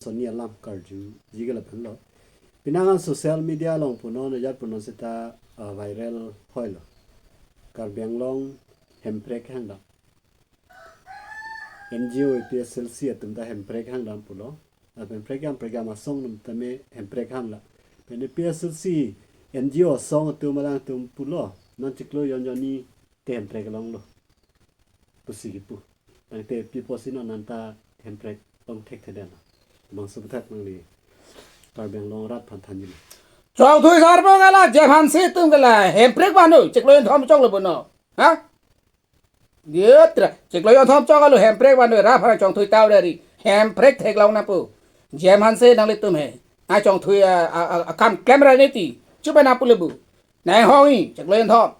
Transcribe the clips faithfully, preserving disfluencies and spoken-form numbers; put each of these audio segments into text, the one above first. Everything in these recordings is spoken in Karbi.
sonni alam karjuji ke lapen lo. Penang an social media along punon, ajat punon seta, ah, viral hoilo. Karbi Anglong hemprek hangdam. N G O A P S L C atum ta hemprek hangdam pulo. Ah, hemprek hang, hemprek hang asong atum tame hemprek hangla. Pen A P S L C N G O asong atum alangtum pulo, non chiklo jon jonni te hemprek longlo pusi kipu. Tangte pi apotsi non anta hemprek long thekthedetlo? Bangso aphuthak nangli Karbi Anglong arat aphan thanji. Chongthui sarbong ala, Jem Hanse atum ke la hemprek vanlo, chiklo jonthom choklo punon. Ha? Ditra, chiklo jonthom choklo, hemprek vanlo, rat aphan chongthui tap ra ri. Hemprek theklong nangpo. Jem Hanse nanglitum he. Nangchongthui a, a, a, akam klem ra neti. Chupe nangpu le bu. Nanghongji, chiklo jonthom.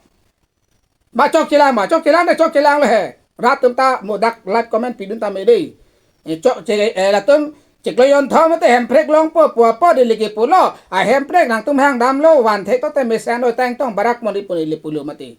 Ma chokchelang, ma chokchelang, na chokchelang le he. Rat atum ta mo dak like comment pidun tame dei. Eh, chokche, eh, latum chiklo jonthom te hemprek longpo pu apot dei lake pulo. A hemprek nangtum hangdamlo, van thek to te mesen lo, ta ingtong barak mo di pu neli pulo mati.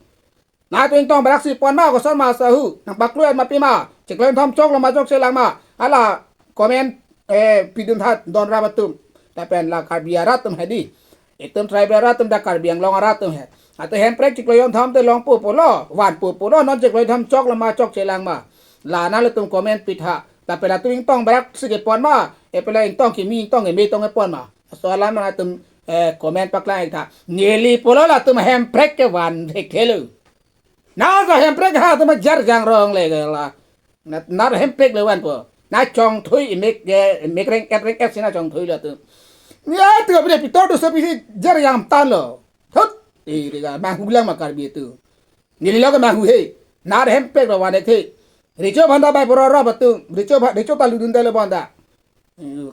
Nangtum ingtong barak si pon ma, koson ma sahu, nangpaklo ma pima, chiklo jonthom choklo ma chokchelang ma, ala comment, eh, pidun tha don rap atum, lapen la Karbi arat atum hedi, itum tribal arat atum dak Karbi Anglong arat atum he. Ante hemprek chiklo jonthom te longpo pulo, vanpo pulo, non chiklo jonthom choklo ma chokchelang ma. La nanglitum comment pitha, lapen latum ingtong barak si kepon ma, epela ingtong kimi ingtong keme tong kepon ma. Laso alam nangtum, eh, comment paklang ik tha. Neli pulo latum hemprek kevan thekthelo. Na ja hemprek ha atum ajar jang rong le ke la. Na, na hemprek le vanpo. Nangchongthui imek, eh, imek reng et reng et si nangchongthui latum. Ya tu apne pitor tu sepi si jar jang tan lo. Thut. Eh, dega manghulang ma Karbi atum. Neli lo ke manghu he. Na hemprek lo van thek. Recho bhanda bai poro ro batu. Recho bha-, recho ta ludun delo bhanda.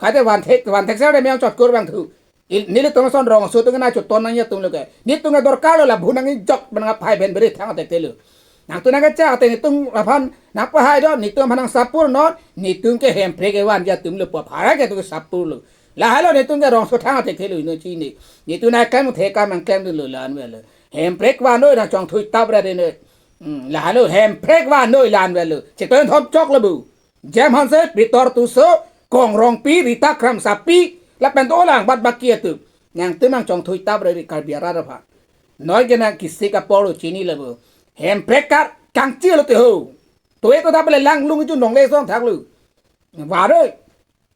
Kate van thek, van thek sare meyang chot kur bang thu. Il, nelitum ason rongso atum nangchoton nangji atum lo ke. Netum ke dorkar lo la bu nangkejok bang phai ben beri thang thekthelo. Nangtum nangkechak te netum aphan nangpahai do, netum aphan nang support non, netum ke hemprek kevanji atum lo pu aphan ke tu support lo. Lahelo netum ke rongso thang thekthelo ino chini. Netum nangklem thek kam nangklemdunlo la-an avelo. Hemprek vanlo nangchongthui tap ra dei ne. Hmm, lahelo hemprek vanlo la-an avelo. Chiklo jonthom choklo bu. Jem Hanse, Pitor Tisso, Kong Rongpi, Rita Kramsapi, lapen dolang bad baki atum. Nangtum nangchongthui tap ra ri Karbi arat aphan. Noi ke nang kisik apor lo chinilo bu. Hemprek kar kangchilo te ho. Toe to dap le lang lung ju nongle song thaklo. Varoi.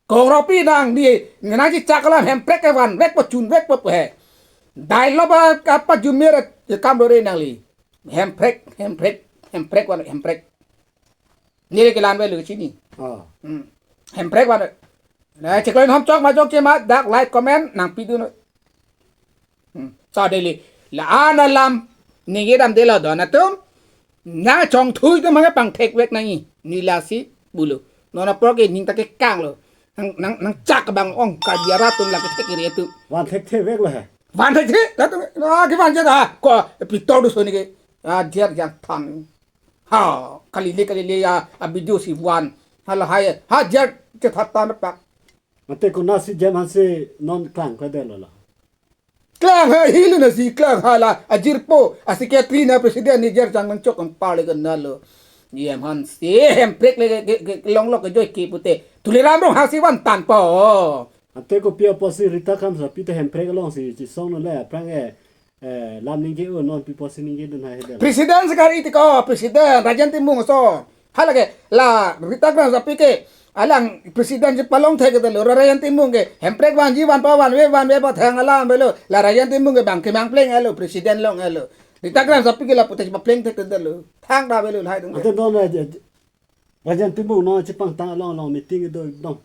Kong Rongpi nang di, nangji chak alam hemprek kevanvekpo chunvekpo pu he. Dialogue apa jumir kam dore nangli. Hemprek, hemprek, hemprek van hemprek. Neli ke la-an avelo chini. Oh. Hmm. Hemprek van. Na chiklo jonthom chok ma chokche ma dak like comment nangpidun. Hmm. Ta dei le. La-an alam ningje damde la don atum. Nangchongthui atum mane pangthekvek nangji. Neli lasi pulo. Non apor ke ning ta kekanglo. Nang, nang, nangchak bang ong Karbi arat atum la kethek ri atum. Van thektheveklo he. Van thekthe, latum, ah, kevan ja da. Ko Pitor Tisso ne ke. Ah, jar jang than. Ha, kalile kalile ya, a video si van. Halahai, ha jar chethat tan pak. Mate konatsi Jem Hanse non klangkledetlo la. Klang ha hilo nasi klang ha la, ajirpo, a secretary na president ne jar jang nangchok ang pale kan nalo. Jem Hanse hemprek le ke, ke, ke longlo kejoi ke pute. Tuliram Ronghang si van tanpo. Ante kopi apotsi Rita Kramsapi te hemprek alongsi chisonglo le aphrang e, eh, lam ningje-o non pi apotsi ningjedun hai hedet. President sekali tiko, president Rajen Timung ason. Halake la Rita Kramsapi ke alang president si palong thekthelo, Rajen Timung ke hemprek vanji vanpo vanve vanve pathang alam avelo. La Rajen Timung ke bang kemang plenglo, president longlo. Rita Kramsapi ke la pute papleng thekthelo. Thang ta avelo lahai atum. Ante non, eh, Rajen Timung non chepangtang along along meeting do dong.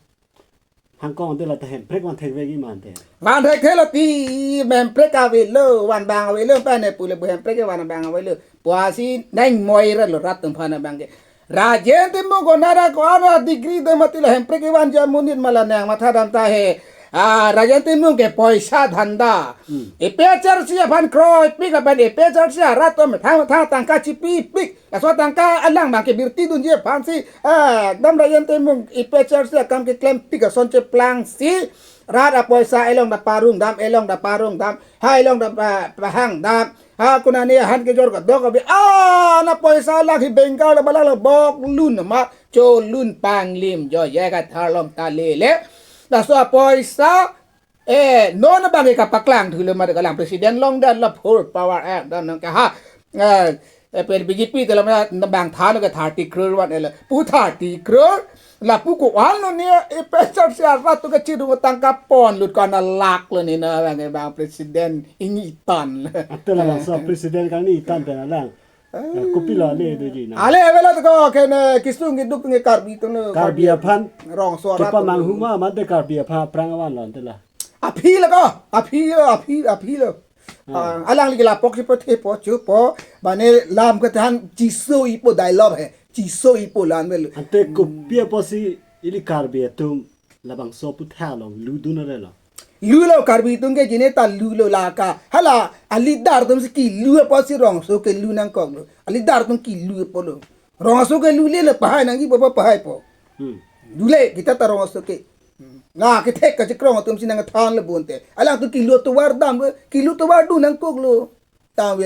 Hangkong te la ta hemprek van thekvekji mante. Van thekthelo ti, hemprek avelo, van bang avelo, pane pule bu hemprek van bang avelo. Puasi neng moi ra lo rat atum aphan bang ke. Rajen Timung ko nara ko ara degree do mati la hemprek vanji amonit ma la nang matha dam ta he. Ah, Rajen Timung ke poisa dhanda. Hmm. A P H L C aphan kroipik lapen A P H L C arat atum thang thang tangka chipipik. Laso atangka alang bang ke birti dunji aphansi, ah, dam Rajen Timung A P H L C akam keklempik ason cheplangsi, rat apoisa elong ta parong dam, elong ta parong dam, ha elong ta pa-, pahang dam, ha konane han kejor kadok abi, ah, na poisa alang hi Bengal ta balang lo bok lun ma, cholun panglim jo, ya ka tharlom ta lele. Laso apoisa, eh, non abang ke kapaklang thulo mati, kalang president along dan la full power, eh, dan nang ke ha, eh, eh, P L B J P te la ma nang bang than ke thirty crore van, eh, la pu thirty crore, lapu ko-an lo ni, eh, P S R C arat atum ke chirung tangka ponlut ko-an lakh lo ni, na bang, bang president ingni tan. Ante labangso president kangni tan pen alang. Eh, kopilo ale doji na. Ale avelo to ko ke ne kisung kiduk nge Karbi atum lo, Karbi aphan rongso arat atum lo. Kepamanghuma mate Karbi aphan aphrang avan lo ante la. Aphi lo ko, aphi lo, aphi, aphi lo. Ah. Ah, alangli ke lapu si po, the po, chu po, mane lam kethan chiso-ipo dialogue he, chiso-ipo lan vel. Ante kopi apotsi ili Karbi atum labangso aputhak along ludun are lo. Lulo, Karbi atum ke jine ta lulo lake. Hala, a-leader atum si kilu apotsi rongso ke lu nangkoklo. A-leader atum kilu apotlo. Rongso ke lule le pahai nangji po, pahaipo. Hmm. Lule, kita ta rongso ke. Na, kethek kachekrong atum si nangthan le bonte. Alangtum kilu tovar dam, kilu tovar dun nangkoklo. Tangvel